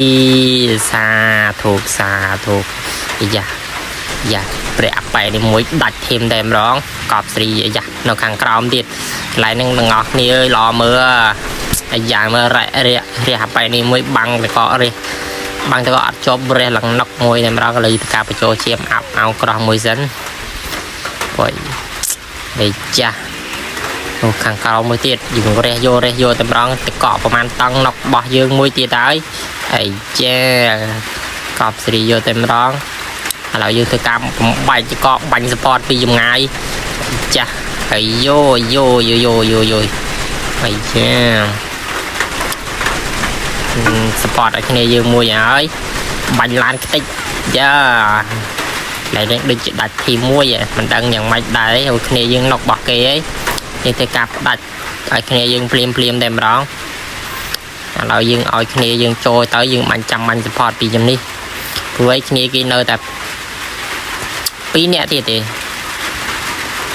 សាធុសាធុអាយ៉ាយ៉ាព្រះអបែនេះមួយដាច់ធីមតែម្ដងកប់ស្រីអាយ៉ានៅខាងក្រោមទៀតកន្លែងហ្នឹងទាំងអស់គ្នាអើយល្អមើលអាយ៉ាមើលរែករះរះអបែនេះមួយបាំងតកករះបាំងតកអត់ជាប់រះឡើងណុកមួយតែម្ដងក៏លើការបញ្ចូលជាមអាប់អោក្រោះមួយសិនព្រោះនេះចាស់ អូខាងក្រោមមួយទៀតយើងរះយករះយកតម្រង់តកកប្រហែលតង់ណុករបស់យើងមួយទៀតហើយហើយចាកប់សេរីយកតែម្ដងឥឡូវយើងធ្វើការបំបែកតកកបាញ់ support ពីចម្ងាយចាស់ហើយយោយោយោយោយោយោហើយចា support ឲ្យគ្នាយើងមួយហើយបាញ់ឡានខ្ទេចយ៉ាឡើយនេះដូចជាដាច់ធីមួយហ៎មិនដឹងយ៉ាងម៉េចដែរឲ្យគ្នាយើងណុករបស់គេហី យើងធ្វើការផ្ដាច់ឲ្យគ្នាយើងភ្លាមភ្លាមតែម្ដងឥឡូវយើងឲ្យគ្នាយើងចូលទៅយើងបាញ់ចាំបាញ់ support ពីជំនេះព្រោះឲ្យគ្នាគេនៅតែ2នាក់ទៀតទេ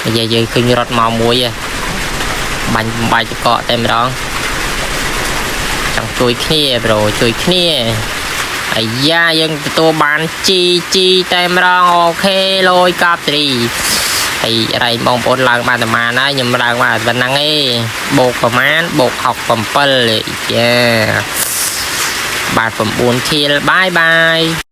និយាយយើងឃើញរត់មកមួយហ៎បាញ់បំបែកចកតែម្ដងចង់ជួយគ្នា bro ជួយគ្នាអាយ៉ាយើងទទួលបាន GG តែម្ដង OK លយកប់ទ្រី ហើយរែងបងប្អូនឡើងបានប្រហែលហើយខ្ញុំឡើងបានប៉ុណ្ណឹងឯងបូកប្រហែលបូក67ចាបាទ9 kill bye bye.